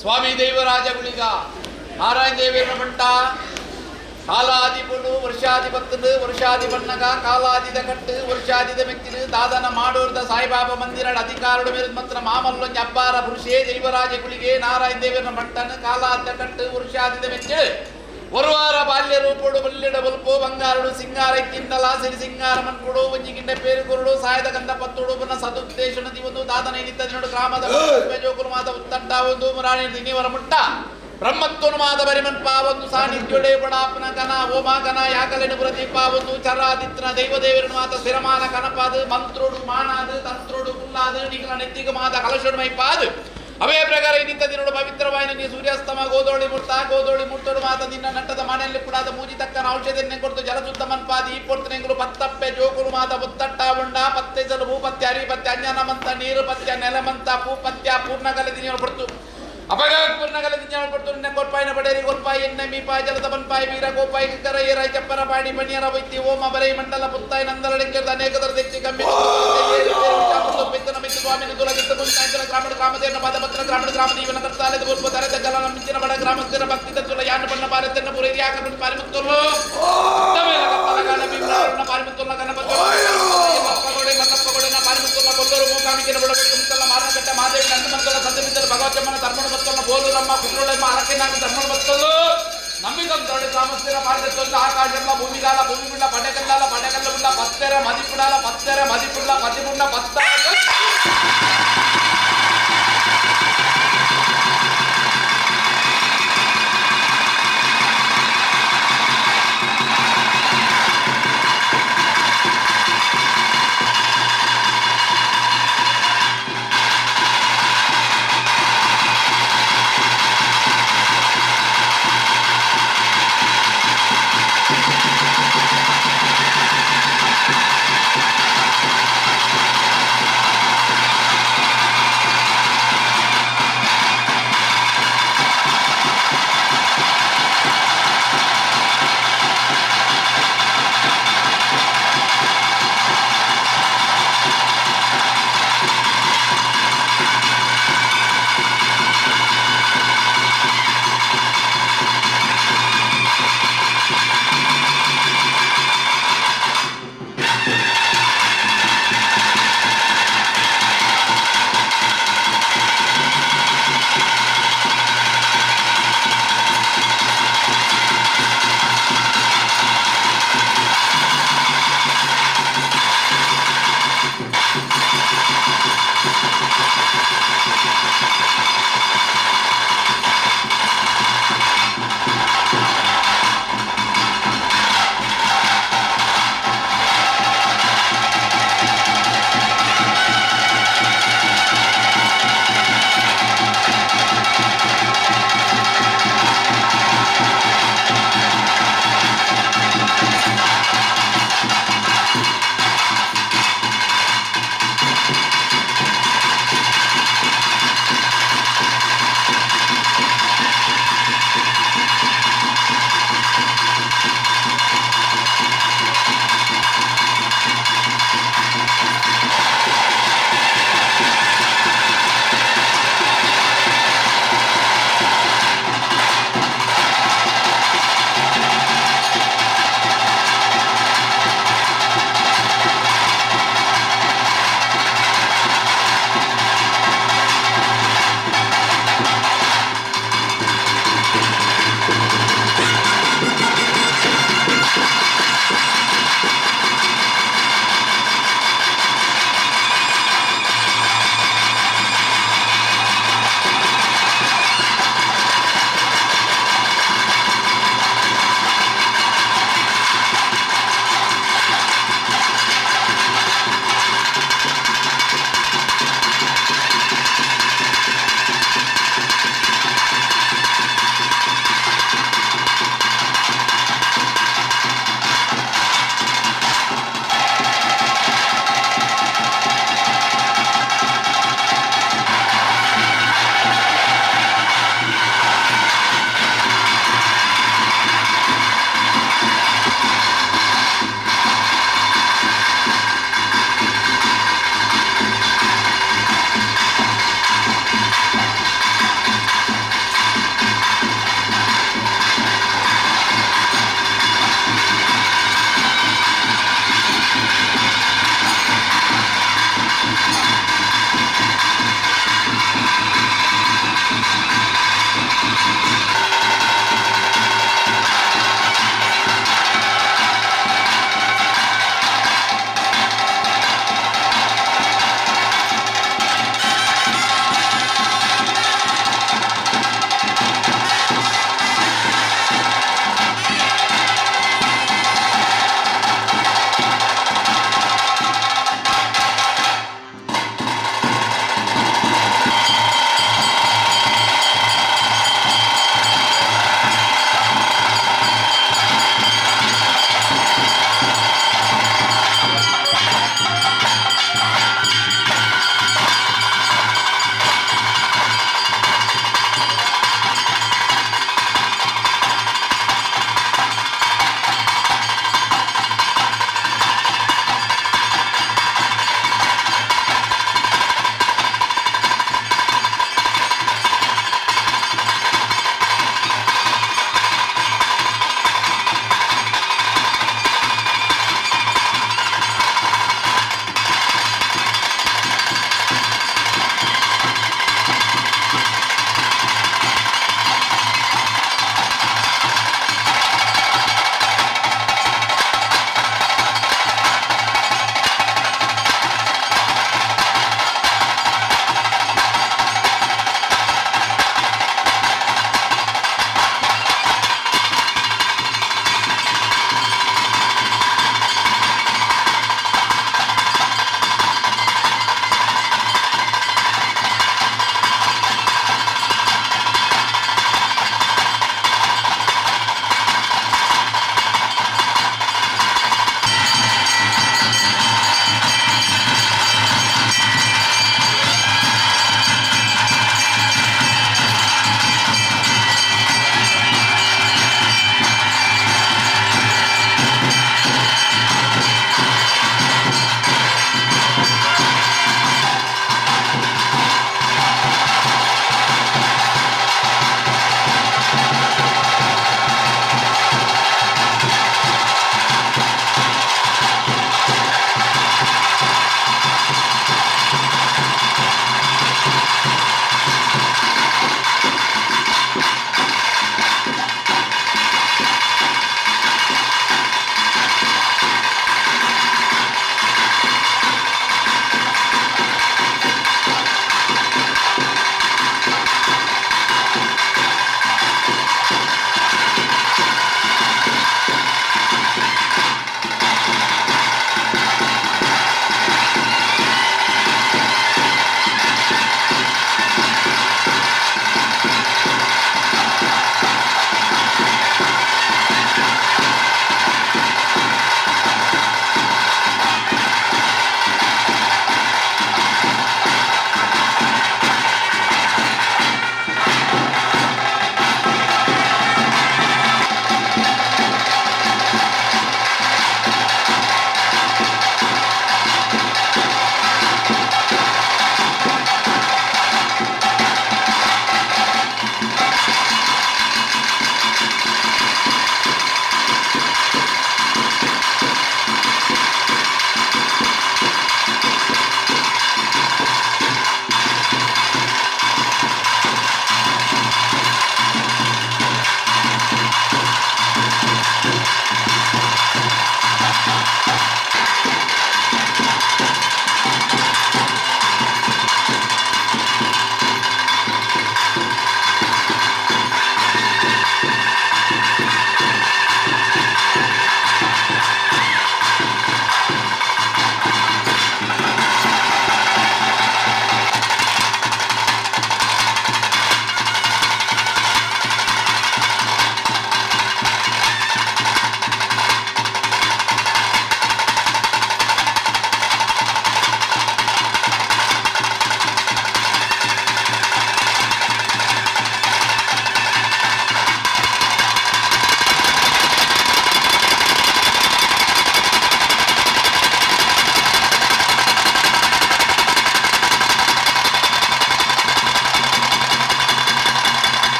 ಸ್ವಾಮಿ ದೇವರಾಜ ಗುಳಿಗ ನಾರಾಯಣ ದೇವೇಂದ್ರ ಮಂಟ ಕಾಲಾದಿ ಪುಡು ವರ್ಷಾದಿ ಭಕ್ತನು ವರ್ಷಾದಿ ಬಣ್ಣಗ ಕಾಲಾದಿದ ಕಟ್ಟು ವರ್ಷಾದಿದ ಮೆಕ್ತಿನ ದಾದನ ಮಾಡೋರ್ದ ಸಾಯಿಬಾಬಾ ಮಂದಿರ ಅಧಿಕಾರಡು ಮೇಲ್ ಮಾತ್ರ ಮಾಮಲ್ಲೊಂಜಿ ಅಬ್ಬಾರ ಪುರುಷೇ ದೇವರಾಜ ಗುಳಿಗೆ ನಾರಾಯಣ ದೇವರ ಮಂಟನ ಕಾಲಾದ ಕಟ್ಟು ವರ್ಷಾದಿದ ಮೆಕ್ತಿನ ಒರುವಾರ ಬಾಲ್ಯ ರೂಪುಡು ಬಲ್ಲಿಡ ಬಲ್ಪು ಬಂಗಾರುಡು ಸಿಂಗಾರ ತಿಂದಲ ಸಿರಿ ಸಿಂಗಾರ ಮನ್ಪುಡು ಒಂಜಿಗಿಂಡ ಪೇರುಗುರುಡು ಸಾಯದ ಗಂಧ ಪತ್ತುಡು ಬನ್ನ ಸದುದ್ದೇಶನ ದಿವಂದು ದಾದನ ಇನಿತ್ತದಿನೋಡು ಗ್ರಾಮದ ಜೋಕುರು ಮಾತ ಉತ್ತಂಟ ಒಂದು ಮುರಾಣಿ ದಿನಿವರ ಮುಟ್ಟ ಬ್ರಹ್ಮತ್ವನು ಮಾದ ಬರಿಮನ್ಪ ಒಂದು ಸಾನ್ನಿಧ್ಯುಡೆ ಬಡಾಪನ ಕನ ಓಮ ಕನ ಯಾಕಲೆನು ಪ್ರದೀಪ ಒಂದು ಚರಾದಿತ್ನ ದೈವದೇವರನು ಮಾತ ಸ್ಥಿರಮಾನ ಕನಪಾದು ಮಂತ್ರೋಡು ಮಾನಾದು ತಂತ್ರೋಡು ಕುಲ್ಲಾದು ನಿಗಲ ನೆತ್ತಿಗ ಮಾತ ಕಲಶೋಡು ಮೈಪಾದು ಅವೇ ಪ್ರಕಾರ ಇನ್ನಿತ್ತ ದಿನೋಡು ಪವಿತ್ರವಾಯಿನ ಸೂರ್ಯಾಸ್ತಮ ಗೋದೋಳಿ ಮುರ್ತ ಗೋದೋಳಿ ಮುರ್ತೋಡು ಮಾತ ನಿನ್ನ ನಟ್ಟದ ಮನೆಯಲ್ಲಿ ಕೂಡಾದ ಮೂಜಿ ತಕ್ಕನ ಔಷಧಿಯನ್ನೇ ಕೊಡ್ತು ಜಲಶುದ್ಧ ಮನ್ಪಾದಿ ಈ ಪೊರ್ತನೆಂಗುಲು ಪತ್ತಪ್ಪೆ ಜೋಕುರು ಮಾತ ಮುತ್ತಟ್ಟ ಉಂಡ ಪತ್ತೆ ಜಲ ಭೂಪತ್ಯ ಅರಿಪತ್ಯ ಅಜ್ಞಾನಮಂತ ನೀರು ಪತ್ಯ ನೆಲಮಂತ ಪೂಪತ್ಯ ಪೂರ್ಣಗಲ ದಿನ ಪಡ್ತು ಅಪಗ ಪೂರ್ಣಗಲ ದಿನ ಪಡ್ತು ನಿನ್ನ ಕೊರ್ಪಾಯಿನ ಬಡೇರಿ ಕೊರ್ಪಾಯಿ ಎಣ್ಣೆ ಮೀಪಾಯಿ ಜಲದ ಬನ್ಪಾಯಿ ವೀರ ಗೋಪಾಯಿ ಕರ ಏರಾಯಿ ಚಪ್ಪರ ಪಾಣಿ ಪಣಿಯರ ವೈತಿ ಓಮ ಬರೈ ಮಂಡಲ ಪುತ್ತಾಯಿ ನಂದಲಡಿಂಗದ ಅನೇಕದರ ದೆಚ್ಚಿ ಕಮ್ಮಿ ಗ್ರಾಮೀಣ ಗ್ರಾಮದೇನ ಪದಪತ್ರ ಗ್ರಾಮೀಣ ಗ್ರಾಮ ದೀವನ ಕರ್ತಾಲದ ಪೂರ್ವ ತರೆದ ಗಲನ ಮಿಂಚಿನ ಬಡ ಗ್ರಾಮಸ್ಥರ ಭಕ್ತಿ ತತ್ತುಲ ಯಾನು ಬಣ್ಣ ಪಾರತನ್ನ ಪುರೇರಿ ಯಾಕನ್ನು ಪಾರಿಮುತ್ತುಲ್ಲು ತಮೇಲ ಕತ್ತಲಗಾನ ಭೀಮರಾಯನ ಪಾರಿಮುತ್ತುಲ್ಲ ಗಣಪತಿ ಮಲ್ಲಪ್ಪಗೋಡೆ ಮಲ್ಲಪ್ಪಗೋಡೆನ ಪಾರಿಮುತ್ತುಲ್ಲ ಕೊಲ್ಲೂರು ಮೂಕಾಂಬಿಕೆನ ಬಡಬಡಿ ಮುತ್ತಲ್ಲ ಮಾರನಕಟ್ಟ ಮಹಾದೇವಿ ನಂದಮಂತಲ ಸತ್ಯಮಿತ್ತಲ ಭಗವತಮ್ಮನ ಧರ್ಮಣ ಬತ್ತಲ್ಲ ಬೋಲುರಮ್ಮ ಕುಟ್ರೋಳಮ್ಮ ಅರಕೆನಾಗ ಧರ್ಮಣ ಬತ್ತಲ್ಲು ನಂಬಿದಂತೋಡಿ ಗ್ರಾಮಸ್ಥರ ಪಾರಿತೊಂದು ಆಕಾಶಂಲ ಭೂಮಿಗಾಲ ಭೂಮಿಗುಂಡ ಪಡೆಗಲ್ಲಾಲ ಪಡೆಗಲ್ಲುಂಡ ಪತ್ತೆರ ಮದಿಪುಡಾಲ ಪತ್ತೆರ ಮದಿಪುಡ್ಲ ಪತಿಪುಂಡ ಪತ್ತ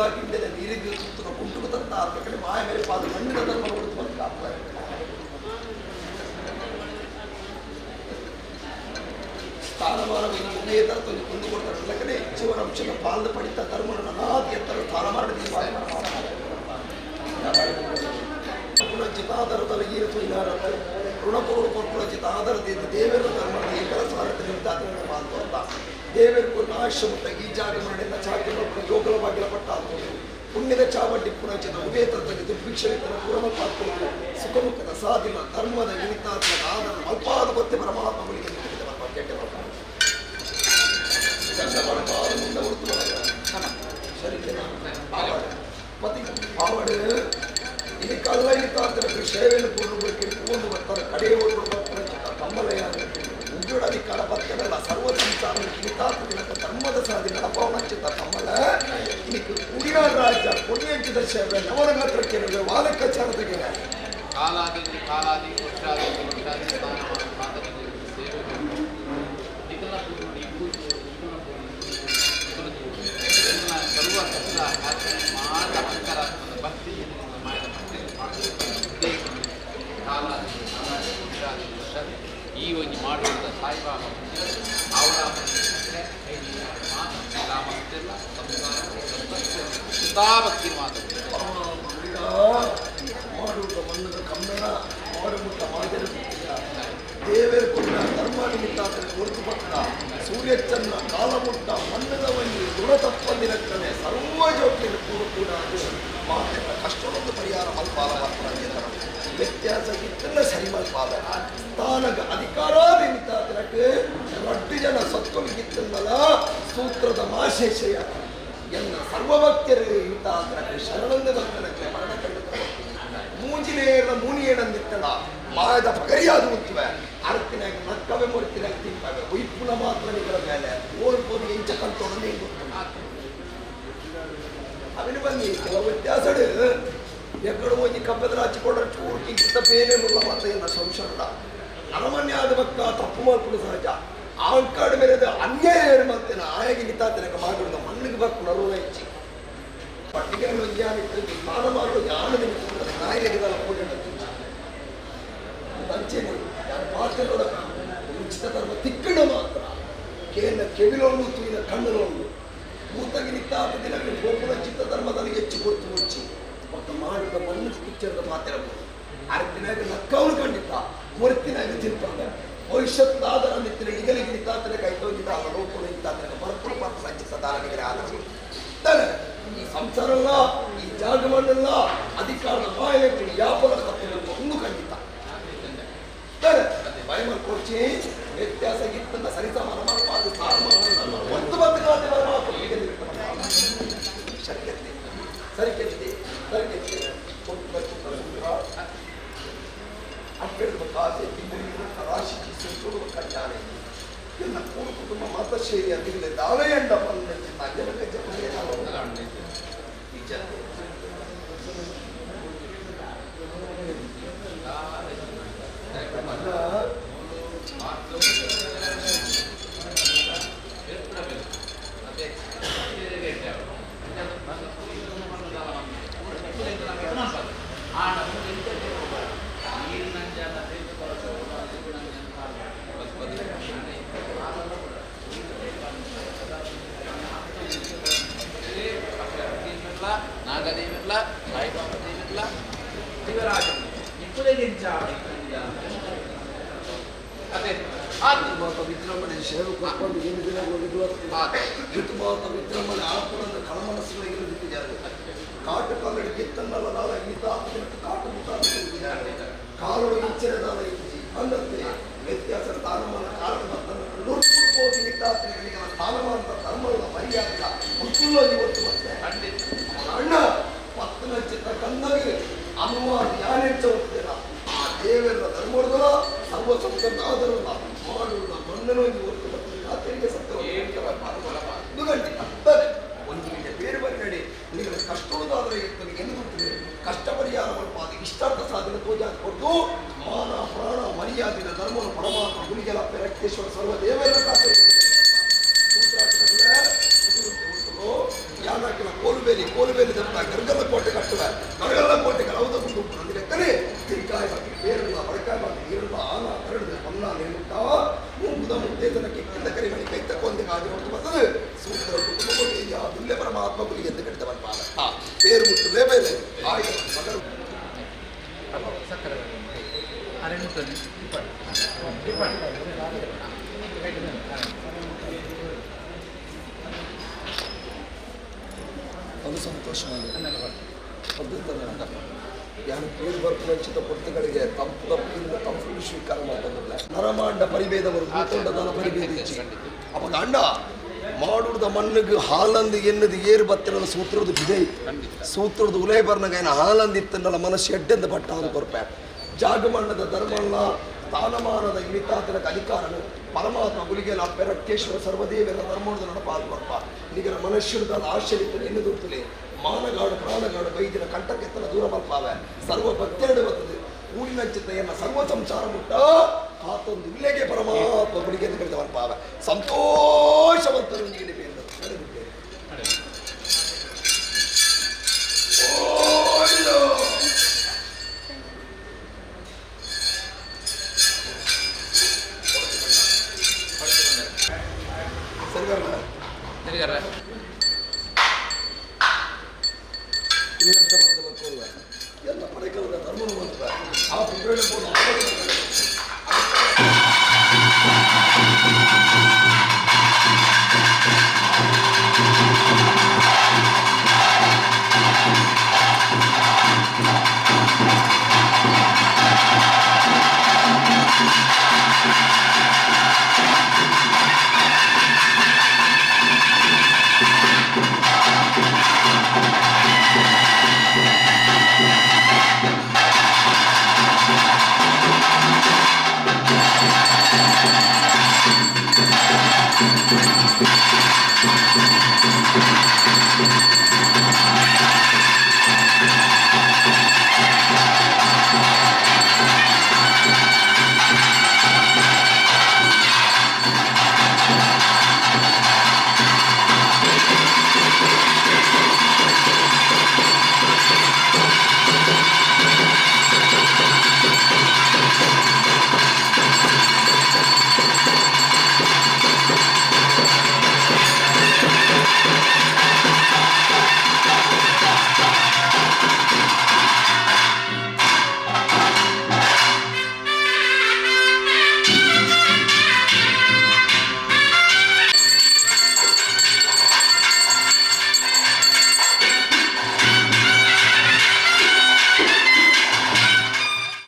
ಏರ್ಲಾಗಿಂದೆಲ್ಲ ನೀರಿಗೆ ಸುತ್ತನ ಕುಂಟುಕು ತಂತ ಕಡೆ ಮಾಯ ಮೇಲೆ ಪಾದ ಮಣ್ಣಿನ ಧರ್ಮ ಹೊರತು ಬಂದ ಸ್ಥಾನಮಾನ ಉಭಯತರ ಕೊಂದು ಕೊಡ್ತಾರೆ ಕಡೆ ಹೆಚ್ಚುವರ ಅಂಶದ ಪಾಲದ ಪಡಿತ ಧರ್ಮನ ಅನಾದಿ ಎತ್ತರ ಸ್ಥಾನಮಾನ ಚಿತಾಧಾರದಲ್ಲಿ ಈರತು ಇನಾರತ್ತೆ ಋಣಪುರುಡು ಕೊರ್ಪುಣ ಚಿತಾಧಾರದಿಂದ ದೇವರ ಧರ್ಮದ ಏಕರ ಸಾರಥಿ ನಿಂತಾತನ ಮಾತು ಅಂತ ದೇವರಿಗೂ ನಾಶ ಮುಟ್ಟ ಈ ಜಾಗ ಮರಣಿಂದ ಚಾಕಿ ಮಕ್ಕಳು ಯೋಗಲ ಬಾಗಿಲ ಪಟ್ಟ ಪುಣ್ಯದ ಚಾವಡ್ಡಿ ಪುನಚಿತ ಉಭಯತರದಲ್ಲಿ ದುರ್ಭಿಕ್ಷವಿತ್ತನ ಪೂರ್ಣ ಪಾತ್ಕೊಂಡು ಸುಖಮುಖದ ಸಾಧಿನ ಧರ್ಮದ ವಿನಿತಾತ್ಮಕ ಆಧಾರ ಅಲ್ಪಾದ ಗೊತ್ತೆ ಪರಮಾತ್ಮಗಳಿಗೆ ಕೆಟ್ಟ ಮತ್ತೆ ಪಾವಡು ಇದಕ್ಕೆಲ್ಲ ಇತ್ತಾತ್ರ ಸೇವೆಯನ್ನು ಪೂರ್ಣ ಒಂದು ಬರ್ತಾರೆ ಕಡೆಯ ಬರ್ತಾರೆ ಕಮ್ಮಲಯ್ಯ ಉಜ್ಜೋಡ ಅಧಿಕಾರ ಬರ್ತದಲ್ಲ ಸರ್ವ ಸಂಸಾರ ಹಿತಾರ್ಥ ದಿನಕ ಧರ್ಮದ ಸಾಧಿ ನಡಪವನಂಚಿತ ಕಮ್ಮಲ ಇದಕ್ಕೆ ಕುಡಿಯ ರಾಜ್ಯ ಪುಣ್ಯಂಚಿತ ಸೇವೆ ನವರಂಗತ್ರಕ್ಕೆ ವಾದಕಚಾರದಗೆ ಕಾಲಾದಿ ಕಾಲಾದಿ ವರ್ಷಾದಿ ವರ್ಷಾದಿ ಸ್ಥಾನಮಾನ ಪಾದಗಳಿಗೆ ಸೇವೆ ನಿಖಲ ಸರ್ವ ಕಷ್ಟ ಮಾತ ಅಂಕರಾತ್ಮದ ಭಕ್ತಿ ಮಾಯದ ಕಾಲಾದಿ ಕಾಲಾದಿ ವರ್ಷಾದಿ ವರ್ಷಾದಿ ಈ ಒಂದು ಮಾಡುವಂಥ ಸಾಯಿಬಾಬಾ ಅವರ ಸಂಸಾರ ಮಾತು ಮಾಡುವ ಮಣ್ಣದ ಕಮ್ಮನ ಮಾಡುಮುಟ್ಟ ಮಾದರಿ ದೇವರ ಕೊಟ್ಟ ಧರ್ಮ ನಿಮಿತ್ತ ಹೊರತು ಭಕ್ತ ಸೂರ್ಯಚಂದ್ರ ಕಾಲಮುಟ್ಟ ಮಣ್ಣದ ಒಂದು ಗುಣ ತಪ್ಪಂದಿರಕ್ಕನೆ ಸರ್ವ ಜೋಕ್ಲಿಗೆ ಕೂಡ ಕೂಡ ಅದು ಮಾತೆಲ್ಲ ಕಷ್ಟದೊಂದು ಪರಿಹಾರ ಮಲ್ಪಾಲ ಮಾತ್ರ ವ್ಯತ್ಯಾಸ ಇತ್ತಲ್ಲ ಸರಿ ಮಲ್ಪಾದ ಸ್ಥಾನಗ ಅಧಿಕಾರ ನಿಮಿತ್ತ ರಡ್ಡು ಜನ ಸತ್ವಗಿತ್ತಲ್ಲ ಸೂತ್ರದ ಮಾಶೇಷಯ ಎನ್ನ ಸರ್ವಭಕ್ತರು ಇಂತ ಶರಣಂದ ಭಕ್ತನಕ್ಕೆ ಮರಣ ಕಂಡು ಮೂಂಜಿನೇರ ಮೂನಿಯೇಣಂದಿತ್ತಲ್ಲ ಮಾಯದ ಪಗರಿಯಾದ ಉತ್ತುವೆ ಅರ್ತಿನಾಗ ನಕ್ಕವೆ ಮುರ್ತಿನಾಗ ತಿಂಪವೆ ಒಯ್ಪುನ ಮಾತ್ರ ನಿಗಳ ಮೇಲೆ ಓಲ್ಬೋದು ಎಂಚ ಕಂತೋಡನೆ ಗೊತ್ತು ಅವನು ಬನ್ನಿ ಕೆಲವು ವ್ಯತ್ಯಾಸಡು ಎಕ್ಕಡು ಒಂಜಿ ಕಬ್ಬೆದ್ರ ಹಚ್ಚಿಕೊಂಡ್ರೆ ಚೂರು ಕಿಂಚಿತ ಬೇರೇನುಲ್ಲ ಮಾತ್ರ ಎನ್ನ ಸಂಶಯ ಅರಮನ್ಯಾದ ಭಕ್ತ ತಪ್ಪು ಮಾಡ್ಕೊಂಡು ಸಹಜ ಆಂಕಾಡು ಮೇಲೆ ಅನ್ಯಾಯ ಏನು ಮಾಡ್ತೇನೆ ಆಯಾಗಿ ನಿಂತಾತನಕ ಮಾಡಿದ ಮಣ್ಣಿಗೆ ಬಕ್ಕು ನರುವ ಹೆಚ್ಚಿ ಪಟ್ಟಿಗೆ ಜ್ಞಾನಿತ್ತು ಸ್ಥಾನಮಾನಗಳು ಜ್ಞಾನದ ನಾಯಿಲೆಗೆದಲ್ಲ ಪೂಜೆ ಅಂಚೇನೆ ಯಾರು ಪಾತ್ರಗಳ ಉಚಿತ ಧರ್ಮ ತಿಕ್ಕಣ ಮಾತ್ರ ಕೇನ ಕೆವಿಲೊಂದು ತುಯಿನ ಕಣ್ಣುಲೊಂದು ಮೂತಗಿ ನಿತ್ತಾತ ದಿನಕ್ಕೆ ಗೋಪುರ ಚಿತ್ತ ಧರ್ಮದಲ್ಲಿ ಹೆಚ್ಚು ಕೊಡ್ತು ಮುಚ್ಚಿ ಮತ್ತು ಮಾಡಿದ ಮಣ್ಣು ಪಿಕ್ಚರ್ದ ಮಾತಿರಬಹುದು ಅರ್ತಿನಾಗ ನಕ್ಕವನು ಖಂಡಿತ ಮುರ್ತಿನಾಗ ತಿಂತಾನೆ ಭವಿಷ್ಯತ್ತಾದರ ನಿತ್ತಿನ ಇಗಲಿಗೆ ನಿತ್ತಾತನ ಕೈತೋಗಿದ್ದ ಲೋಕನು ನಿತ್ತಾತನ ಪರಪುರ ಪಾತ್ರ ಸಂಚಿತ ಆದರ ತಾನೆ ಈ ಸಂಸಾರಲ್ಲ ಈ ಜಾಗವನ್ನೆಲ್ಲ ಅಧಿಕಾರದ ಮಾಯಕ್ಕೆ ಯಾಪಲ ಕತ್ತಬೇಕು ಒಂದು ಖಂಡಿತ ತಾನೆ ಭಯ ಮಾಡ್ಕೊಡ್ಚಿ ವ್ಯತ್ಯಾಸ ಇತ್ತನ್ನ ಸರಿಸಮಾನ ಮಾಡಬಾರ್ದು ಸ್ಥಾನಮಾನ ಒಂದು ಬದುಕಾದ ಸರಿಕೆತ್ತೆ ಸರಿಕೆತ್ತೆ ಸರಿಕೆತ್ತೆ ಅಡ್ಡಾಸೆ ರಾಶಿ ಕಟ್ಟಾನೆ ಎನ್ನ ಕೂಡು ಕುಟುಂಬ ಮಾತಶೇರಿ ಅದಿಲ್ಲ ದಾವೆಯಂಡ ಬಂದ ಜನಕ ನಾಗದೇವಿರ್ಲ ಸಾಯಿಬಾಬಾ ದೇವಿರ್ಲ ಶಿವರಾಜ ಅದೇ ವಿಜೃಂಭಣೆ ಸೇವೆ ಕೊಟ್ಕೊಂಡು ಏನು ಋತುಮಾತ ವಿಜೃಂಭಣೆ ಆಪುರದ ಕಳಮನಸ್ಸುಗಳಿಗೆ ಕಾಟು ಕಾಲಡಿ ಗಿತ್ತನ್ನಲ್ಲ ನಾಳ ಗೀತ ಕಾಟು ಮುಖ ಕಾಲೊಡು ಇಂಚಿನದಾದ ಇಜ್ಜಿ ಅಂದಂತೆ ವ್ಯತ್ಯಾಸ ಸ್ಥಾನಮಾನ ಕಾರಣ ನೂರ್ಪುರ್ಬೋದು ನಿತ್ತಾತ್ರಿಗಳಿಗೆ ಸ್ಥಾನಮಾನದ ಧರ್ಮದ ಮರ್ಯಾದ ಮುತ್ತುಲ್ಲೋಗಿ ಒತ್ತು ಮತ್ತೆ ಅಣ್ಣ ಪತ್ತನ ಚಿತ್ತ ಕಂದಾಗಿ ಅನುವಾದ ಯಾನೆಚ್ಚ ಹೋಗ್ತೀರ ಆ ದೇವರ ಧರ್ಮದ ಸರ್ವ ಸಂಸದಾದರಲ್ಲ ಮಾಡುವ ಮಣ್ಣನ್ನು ಹೊತ್ತು ಮತ್ತು ಖಾತೆಗೆ ಸತ್ಯ ಒಂದು ಗಂಟೆ ಬೇರೆ ಬೇರೆ ನಿಮಗೆ ಕಷ್ಟದಾದರೆ ಇರ್ತದೆ ಎಂದು ಗೊತ್ತಿದೆ ಕಷ್ಟ ಪರಿಹಾರ ಮಲ್ಪಾದ ಇಷ್ಟಾರ್ಥ ಸಾಧನೆ ತೋಜ ಕೊಟ್ಟು ಮಾನ ಪ್ರಾಣ ಮರ್ಯಾದಿನ ಧರ್ಮನ ಪರಮಾತ್ಮ ಗುರಿಗೆಲ ರಕ್ತೇಶ್ವರ ಸರ್ವ ದೇವರ ಖಾತೆ ಯಾನಾಕಿನ ಕೋಲುಬೇಲಿ ಕೋಲುಬೇಲಿ ದತ್ತ ಗರ್ಗಲ್ಲ ಕೋಟೆ ಕಟ್ಟುವ ಗರ್ಗಲ್ಲ ಕೋಟೆ ಕಲವದ ಗುಂಡು ಲೆಕ್ಕನೆ ತಿರುಕಾಯಿ ಬಾಕಿ ಬೇರಲ್ಲ ಬಡಕಾಯಿ ಬಾಕಿ ನೀರಲ್ಲ ಆನ ಕರಡದ ಪಲ್ಲ ನೇಮುಟ್ಟ ಮೂಗುದ ಮುತ್ತೇತನ ಕಿಕ್ಕಿಂದ ಕರಿಮಣಿ ಕೈತ ಕೊಂದೆ ಕಾಜಿ ಹೊರತು ಬರ್ತದೆ ಸೂತ್ರ ಕುಟುಂಬ ದುಲ್ಯ ಪರಮಾತ್ಮ ಗುಲಿ ಎಂದು ಕಡಿತ ಬರ್ಪಾದ ಪೇರು ಮುಟ್ಟುಲೇ ಬೇರೆ ಆಯ್ತು ಮಗರು ಅದು ಸಂತೋಷ ಯಾರು ಪೇರು ಬರ್ಪುನಂಚಿತ ಪೊರ್ತುಗಳಿಗೆ ತಂಪು ತಪ್ಪಿಂದ ತಂಪು ಸ್ವೀಕಾರ ಮಾಡ್ತಂದ್ರೆ ನರಮಾಂಡ ಪರಿಭೇದವರು ಭೂತೊಂಡದಾನ ಪರಿಭೇದ ಇಚ್ಚಿ ಅವಾಗ ಅಂಡ ಮಾಡುದ ಮಣ್ಣಿಗೆ ಹಾಲಂದು ಎನ್ನದು ಏರು ಬತ್ತಿರಲ್ಲ ಸೂತ್ರದ ಬಿದೆ ಸೂತ್ರದ ಉಲೇ ಬರ್ನಗ ಏನ ಹಾಲಂದು ಇತ್ತನ್ನಲ್ಲ ಮನಸ್ಸು ಎಡ್ಡೆಂದ ಪಟ್ಟ ಅದು ಕೊರ್ಪೆ ಜಾಗಮಣ್ಣದ ಧರ್ಮಲ್ಲ ಸ್ಥಾನಮಾನದ ಇಮಿತಾತನ ಅಧಿಕಾರನು ಪರಮಾತ್ಮ ಗುಲಿಗೆಲ ಪೆರಕ್ಕೇಶ್ವರ ಸರ್ವದೇವರ ಧರ್ಮದ ನಡಪಾದ ಕೊರ್ಪ ನಿಗರ ಮನುಷ್ಯರದ ಆಶ್ಚರ್ಯ ಎನ್ನುದುರ್ತಲೆ ಮಾನಗಾಡು ಪ್ರಾಣಗಾಡು ವೈದ್ಯನ ಕಂಠಕ್ಕೆತ್ತನ ದೂರ ಮಲ್ಪಾವೆ ಸರ್ವ ಭಕ್ತಿಯರಡು ಬರ್ತದೆ ಊರಿನಂಚಿತೆಯನ್ನ ಸರ್ವ ಸಂಸಾರ ಮುಟ್ಟ ಆತೊಂದು ಇಲ್ಲೆಗೆ ಪರಮಾತ್ಮ ಗುಳಿಗೆ ಅಂತ ಕರೆದ ಮಲ್ಪಾವೆ ಸಂತೋಷವಂತರು ಬೇರೆ.